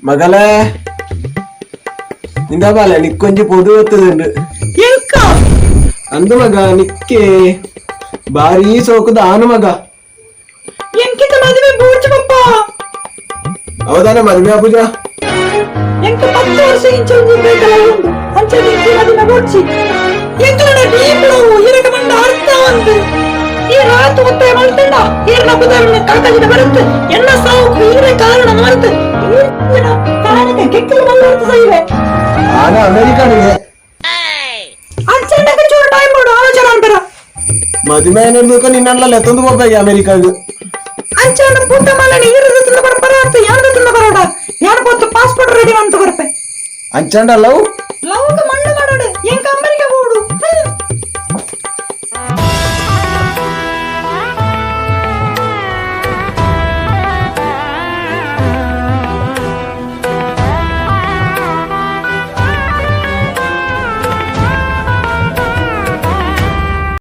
ಮಗಲೇ ಇಂದ ಬಾಲೆ ನಿಕ್ಕೊಂಜಿ ಪೊದು ಒತ್ತುದುಂಡು. ಎಂಕ? ಅಂದು ಮಗ, ನಿಕ್ಕೆ ಬಾರೀ ಸೋಕುದ ಆನು ಮಗ. ಎಂಕಿತ ಮದುವೆ ಬೂರ್ಚು ಪಪ್ಪ. ಹೌದಾನೆ ಮದುವೆ ಪೂಜಾ? ಎಂಕ 10 ವರ್ಷ ಇಂಚ ಒಂಜಿ ಬೇಕಲ ಉಂಡು, ಅಂಚನೆ ಎಂಕೆ ಮದುವೆ ಬೂರ್ಚಿ. ಎಂಕಲನ ಡೀಪ್ಲವು ಇರಕ ಮಂಡ ಅರ್ಥ ಒಂದು ಈ ರಾತು ಒತ್ತಾಯ ಮಲ್ತಂಡ ಈರ್ನ ಬುದರ್ನ ಕಾಕಜಿನ ಬರುತ್ತೆ, ಎನ್ನ ಸಾವು ಈರೆ ಕಾರಣ ಮರೆತು ಈರ್ನ ಕಾರಣಕ್ಕೆ ಕೆಕ್ಕಲು ಮಲ್ಲರ್ತ ಸೈವೆ. ಆನ ಅಮೆರಿಕನಿಗೆ. ಅಂಚನೆ ಚೂರು ಟೈಮ್ ಮಾಡು, ಆಲೋಚನೆ ಅನ್ಬರ. ಮದುವೆ ಏನಿರ್ಬೇಕು, ನಿನ್ನಲ್ಲ ಲೆತ್ತೊಂದು ಹೋಗ್ಬೇಕು ಅಮೆರಿಕಾಗ. ಅಂಚನೆ ಪೂಟ ಮಲ್ಲನ ಈರದ ತಿಂದ ಬರ ಪರ ಅರ್ಥ ಯಾರ್ದ ತಿಂದ ಬರೋಡ ಯಾರು ಗೊತ್ತು, ಪಾಸ್ಪೋರ್ಟ್ ರೆಡಿ ಅಂತ ಬರ್ಪೆ. ಅಂಚಂಡ ಲವ್.